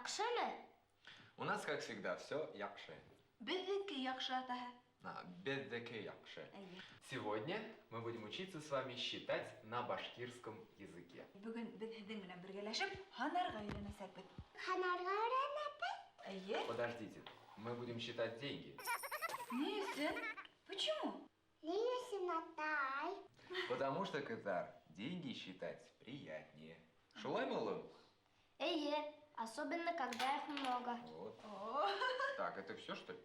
Яҡшымы? У нас, как всегда, все яҡшы. Беҙҙеке яҡшы, атаһы. А, беҙҙеке яҡшы. Эйе. Сегодня мы будем учиться с вами считать на башкирском языке. Бөгөн беҙ һеҙҙең менән бергәләшеп һанарға өйрәнәсәкбеҙ. Һанарға өйрәнәбеҙ? Эйе. Подождите, мы будем считать деньги. Ни өсөн? Почему? Ни өсөн, атай? Потому что, ҡыҙҙар, деньги считать приятнее. Шулаймы, улым? Эйе, особенно когда их много. Вот. О, Так, это все, что ли?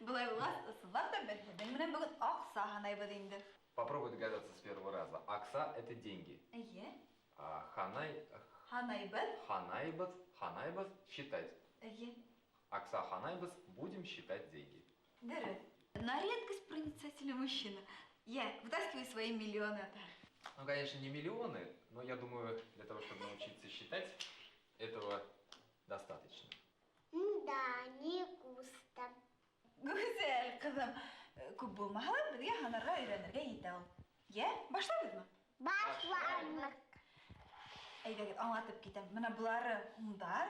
Былай булғас, ысынлап та беҙ һеҙҙең менән бөгөн аҡса һанайбыҙ инде. Попробуй догадаться с первого раза. Аҡса – это деньги. Эйе. А һанай, Һанайбыҙ. һанайбыҙ, һанайбыҙ – считать. Эйе. Аҡса һанайбыҙ – будем считать деньги. Дөрөҫ. На редкость проницательный мужчина. Я вытаскиваю свои миллионы, атай. Ну, конечно, не миллионы, но я думаю, для того, чтобы научиться считать, этого достаточно. Да, не густо. Гүзәл ҡыҙым, күп булмаһа ла беҙгә һанарға өйрәнергә етә ул. Йә, башлайбыҙмы? Башланыҡ. Әйҙәгеҙ, аңлатып китәм. Бына былары һумдар,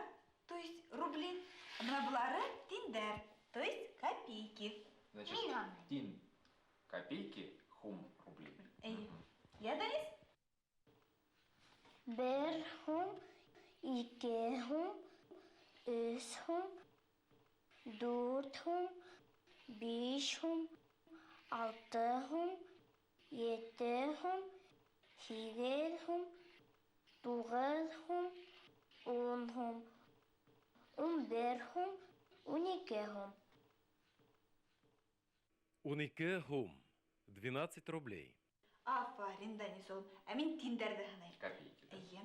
то есть рубли. Бына былары тиндәр, то есть копейки. Значит, Мин һанайым. тин копейки, һум рубли. Эйе. Йә, Данис? Бер һум, ике һум, өс һум, дүрт һум, биш һум, алты һум, ете һум, һигеҙ һум, туғыҙ һум, ун һум, 11 һум, 12 һум. 12 һум. 12 рублей. Афарин, Данис улым. Ә мин тиндәрҙе һанайым. Копейки, да. Эйе.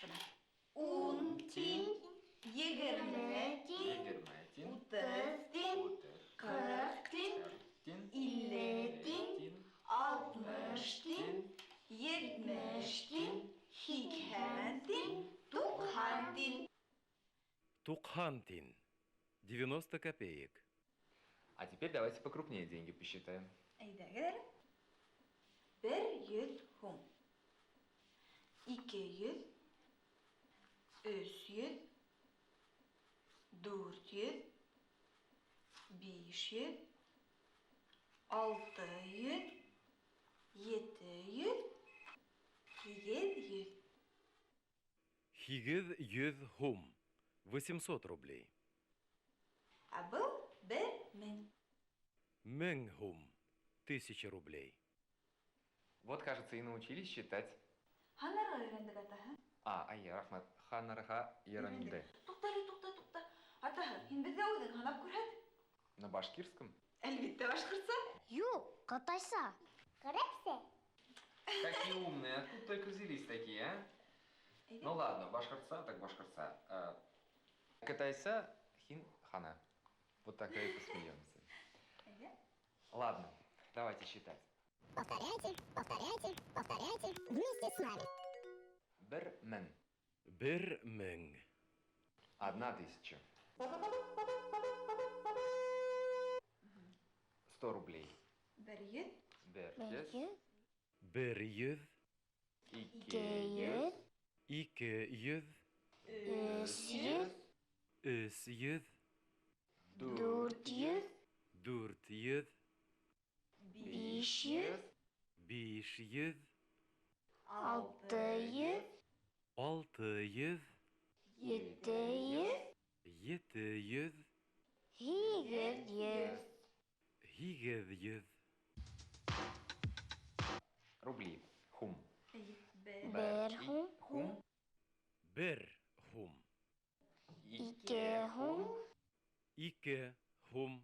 Бына. 10 тин, 20 тин, 20 тин, 30 тин, 30 40 тин, тин, 50 тин, тин, 60 тин, 70 тин, 80 тин, 90 тин. Туҡһан тин. 90 копеек. А теперь давайте покрупнее деньги посчитаем. Әйҙәгеҙ әле. 100 һум. 200, 300, 400, 500, 600, 700, 800. 800 һум. 800 рублей. Ә был 1000. 1000 һум. 1000 рублей. Вот, кажется, и научились считать. Һанарға өйрәндек, атаһы. А, ай, рәхмәт. Һанарға өйрәндек. Туҡта әле, туҡта, туҡта. Атаһы, һин беҙгә үҙең һанап күрһәт. На башкирском? Әлбиттә, башҡортса. Юҡ, ҡытайса. Гарәпсә. Какие умные, откуда только взялись такие, а? Әйҙә. Ну ладно, башҡортса так башҡортса. А, ҡытайса һин һана. Вот тогда и посмеемся. Әйҙә. Ладно, давайте считать. Повторяйте, повторяйте, повторяйте вместе с нами. Бер мең. 1000. 1000. 100 рублей. 100, Бер Бер йөҙ. йөҙ, 100. Ике ике йөҙ. йөҙ, 200. 300, 300. 400, 400. 500, 500. 600, 600. 700, 700. 800. 800. Рубли. Һум. Эйе. Бер. Бер һум, Һум. 1 һум. Ике һум, 2 һум.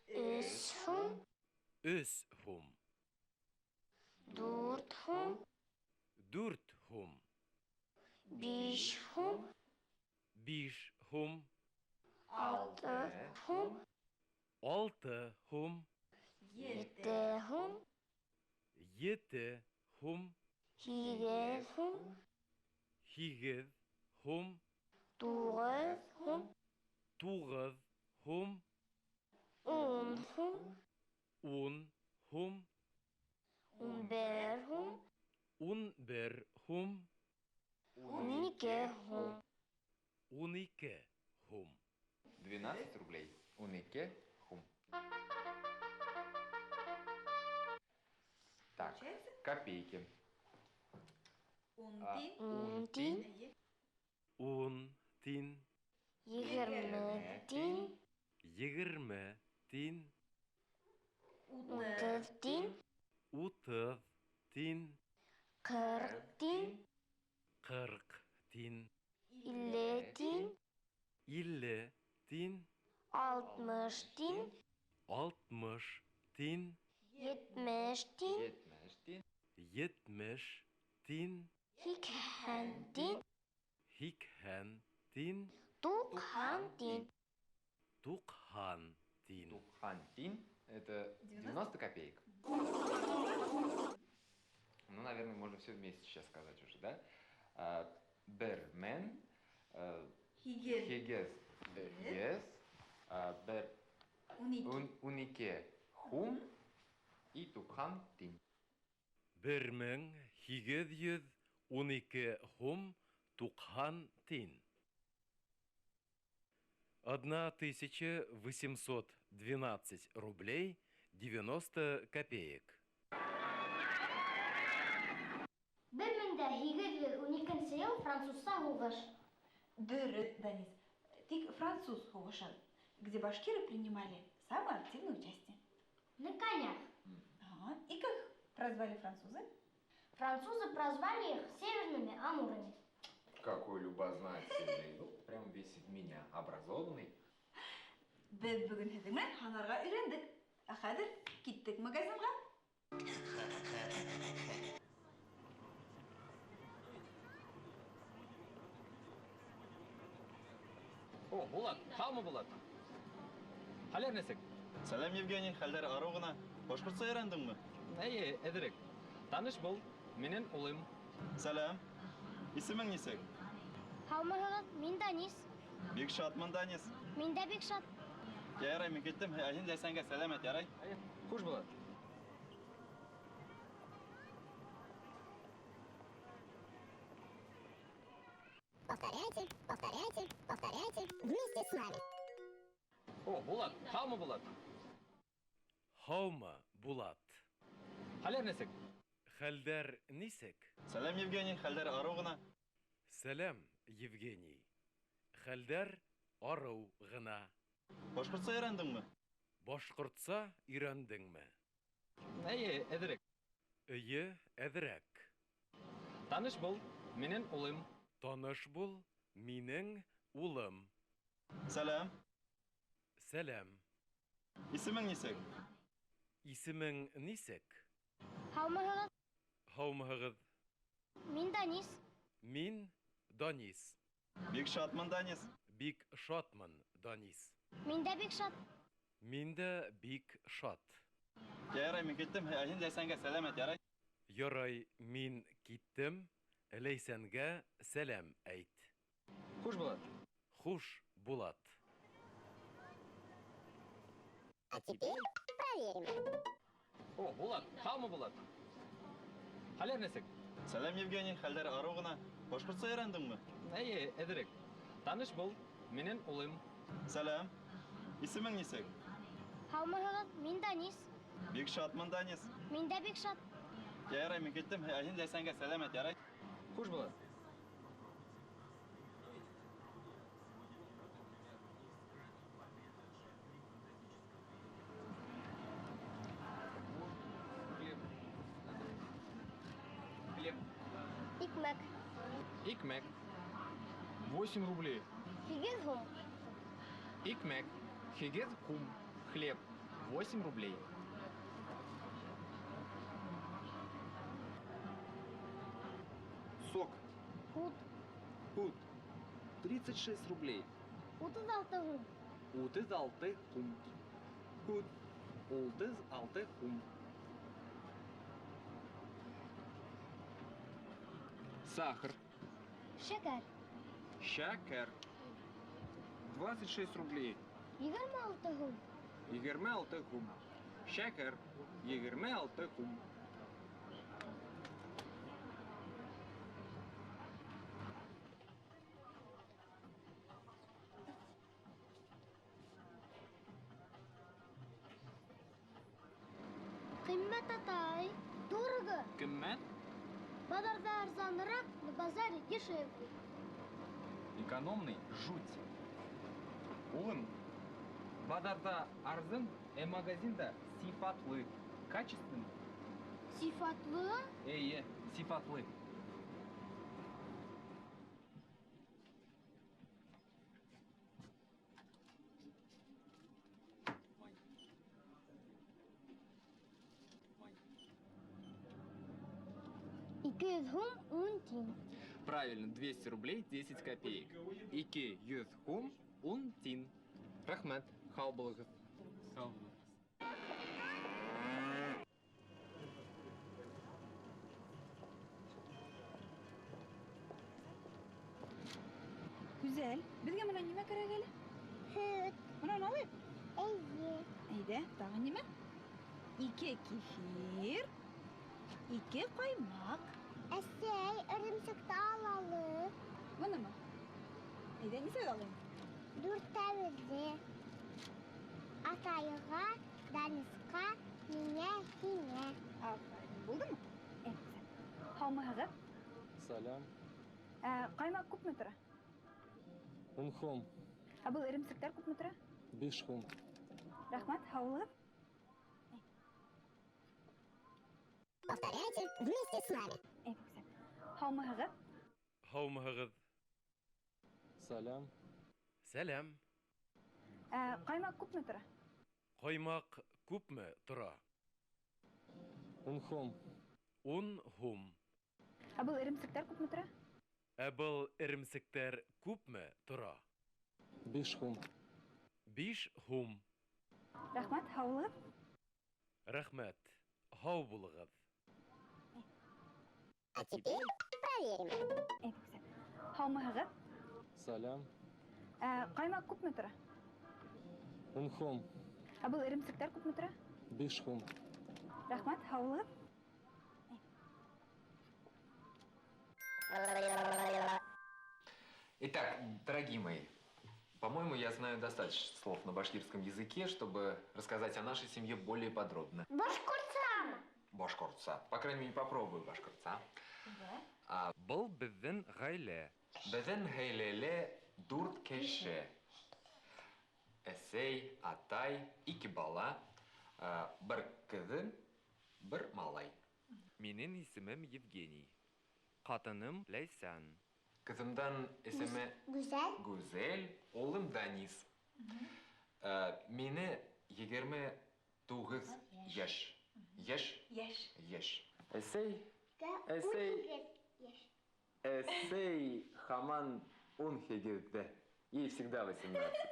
Өс һум, 3 һум. 4 һум, 4 һум. 5 һум, 5 һум. 6 һум, 6 һум. 7 һум, 7 һум. 8 һум, 8 һум. 9 һум, 9 һум. 10 һум, 10 һум. 11 һум, 11 һум. 12 һум. 12 һум. 12 рублей. 12 һум. Так, Получается? копейки. Ун А, тин. Ун тин. Әйе. 10 тин. 20 тин. 20 тин. 30 30 тин. 30 тин. 40 тин. 40 тин. 50 тин. 50 тин. 60 тин. 60 тин. 70 тин. 70 тин. 70 тин. 80 тин. 80 тин. 90 тин. 90 тин. Туҡһан тин. Это 90 копеек. Ну, наверное, можно все вместе сейчас сказать уже, да? Бер мең, Һигеҙ. һигеҙ йөҙ, бер 12. 12 һум и туҡһан тин. 1812 һум туҡһан тин. 1812 рублей 90 копеек. 1812 йыл французса һуғыш. Дөрөҫ, Данис. Тик француз һуғышы, где башкиры принимали самое активное участие. На конях. Ага. И как прозвали французы? Французы прозвали их северными амурами. Какой любознательный. Ну, прям весь в меня образованный. Беҙ бөгөн һеҙҙең менән һанарға өйрәндек. Ә хәҙер киттек магазинға. О, Булат, һаумы, Булат? Хәлдәр нисек? Сәләм, Евгений, хәлдәр арыу ғына. Башҡортса өйрәндеңме? Эйе, әҙерәк. Таныш бул, минең улым. Сәләм. Исемең нисек? Һаумыһығыҙ, мин Данис. Бик шатмын, Данис. Мин дә бик шат. Ярай, мин киттем. Ә һин Ләйсәнгә сәләм әйт, ярай? Эйе, хуш, Булат. Повторяйте, повторяйте, повторяйте вместе с нами. О, Булат, һаумы, Булат? Һаумы, Булат? Хәлдәр нисек? Хәлдәр нисек? Сәләм, Евгений, хәлдәр арыу ғына. Сәләм, Евгений. Хәлдәр арыу ғына. Башҡортса өйрәндеңме? Башҡортса өйрәндеңме? Эйе, әҙерәк. Эйе, әҙерәк. Таныш бул, минең улым. Таныш бул, минең улым. Сәләм. Сәләм. Исемең нисек? Исемең нисек? Һаумыһығыҙ, Һаумыһығыҙ. мин Данис. Мин Данис. Бик шатмын, Данис. Бик шатмын, Данис. Мин дә бик шат. Мин дә бик шат. Ярай, мин киттем. Ә һин Ләйсәнгә сәләм әйт, ярай? Ярай, мин киттем. Ләйсәнгә сәләм әйт. Хуш, Булат. Хуш, Булат. А теперь проверим. О, Булат, һаумы, Булат? Хәлдәр нисек? Сәләм, Евгений, хәлдәр арыу ғына. Башҡортса өйрәндеңме? Эйе, әҙерәк. Таныш бул, минең улым. Сәләм. Исемең нисек? Һаумыһығыҙ, мин Данис. Бик шатмын, Данис. Мин дә бик шат. Ярай, мин киттем. Ә һин Ләйсәнгә сәләм әйт, ярай? Хуш, Булат. Хлеб. Хлеб. Икмәк. Икмәк. 8 рублей. Һигеҙ һум. Икмәк. Һигеҙ һум. Хлеб. 8 рублей. Сок. Һут. Һут. 36 рублей. 36 һум. 36 һум. Һут. 36 һум. Сахар. Шәкәр. Шәкәр. 26 рублей. 26 һум. 26 һум. Шәкәр. 26 һум. Ҡиммәт, атай. Дорого. Ҡиммәт? Баҙарҙа арзаныраҡ, на базаре дешевле. Экономный жуть. Улым, баҙарҙа арзан, ә магазинда сифатлы. Качественный. Сифатлы? Эйе, сифатлы. 200 һум 10 тин. Правильно, 200 рублей 10 копеек. 200 һум 10 тин. Рәхмәт, һау булығыҙ. Һау булығыҙ. Гүзәл, беҙгә мына нимә кәрәк әле? Һөт. Мына алайыҡ. Эйе. Әйҙә, тағы нимә? 2 кефир, 2 ҡаймаҡ. Әсәй, эремсекте алалы. Бынымы? Әйҙә, нисә алайым? Дүртәүҙе. Атайға, Данисҡа, миңә, һиңә. Афарин. Булдымы? Әйҙә. Һаумыһығыҙ? Сәләм. Ҡаймаҡ күпме тора? 10 һум. Ә был эремсектәр күпме тора? 5 һум. Рәхмәт, һау булығыҙ. Повторяйте вместе с нами. Әйҙә, һаумыһығыҙ? Һаумыһығыҙ? Сәләм. Сәләм. Ҡаймаҡ күпме тора? Ҡаймаҡ күпме тора? 10 һум. 10 һум. Ә был эремсектәр күпме тора? Ә был эремсектәр күпме тора? 5 һум. 5 һум. Рәхмәт, һау булығыҙ. Рәхмәт, һау булығыҙ. А теперь проверим. Әйҙә, һаумыһығыҙ? Сәләм. Ҡаймаҡ күпме тора? 10 һум. Ә был эремсектәр күпме тора? 5 һум. Рәхмәт, һау булығыҙ. Итак, дорогие мои, по-моему, я знаю достаточно слов на башкирском языке, чтобы рассказать о нашей семье более подробно. Башҡортсамы? Башҡортса. По крайней мере, попробую башҡортса. Да. Был беҙҙең ғаилә. Беҙҙең ғаиләлә дүрт кеше. Әсәй, атай, ике бала, бер ҡыҙым, бер малай. Минең исемем Евгений. Ҡатыным Ләйсән. Ҡыҙымдың исеме Гүзәл. Гүзәл, улым Данис. Миңә 29 йәш. Йәш? Йәш. Йәш. Әсәй, Әсәй. Йәш. Әсәй һаман 18-ҙә. Ей всегда 18.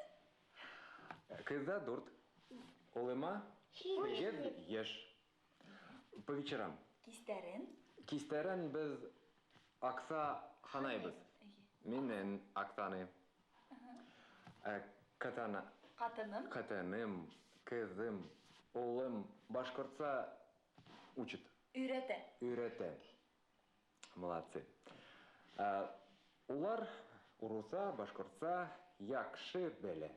Ҡыҙҙа дүрт. Улыма 8 йәш. По вечерам. Кистәрен? Кистәрен беҙ аҡса һанайбыҙ. Минең аҡсаны. Ҡатана. Ҡатыным. Ҡатыным, ҡыҙым, улым башҡортса учит. Өйрәтә. Өйрәтә. Молодцы. Улар урыҫса, башҡортса яҡшы белә.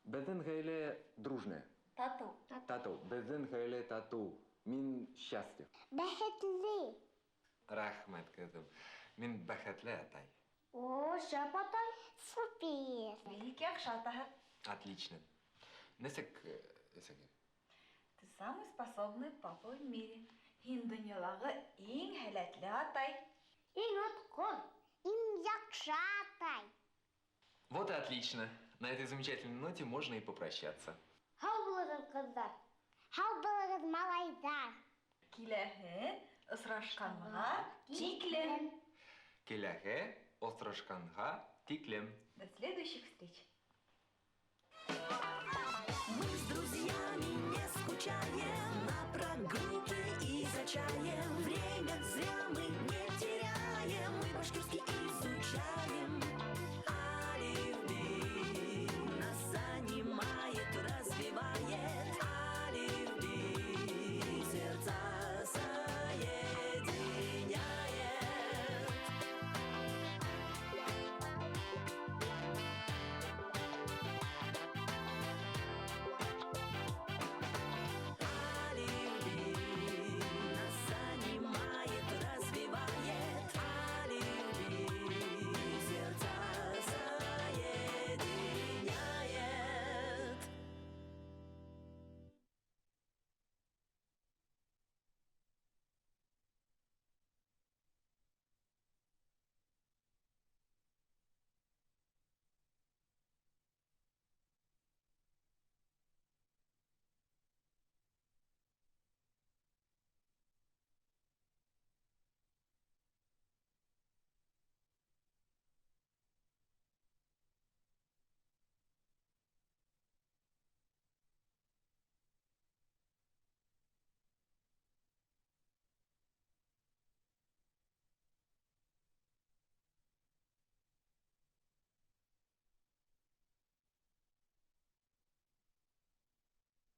Беҙҙең ғаилә дружная. Татыу. Татыу. Беҙҙең ғаилә татыу. Мин счастлив. Бәхетле. Рәхмәт, ҡыҙым. Мин бәхетле атай. О, шәп атай. Супер. Бик яҡшы атаһы. Отлично. Нисек, әсәкәй? Ты самый способный папа в мире. Һин донъялағы иң һәләтле атай. Иң отҡор. Иң яҡшы атай. Вот и отлично. На этой замечательной ноте можно и попрощаться. Һау булығыҙ, ҡыҙҙар. Һау булығыҙ, малайҙар. Киләһе осрашҡанға тиклем. Киләһе осрашҡанға тиклем. До следующих встреч. Мы с друзьями не скучаем, на прогулке и за чаем. Время зря мы не теряем, мы башкирский изучаем.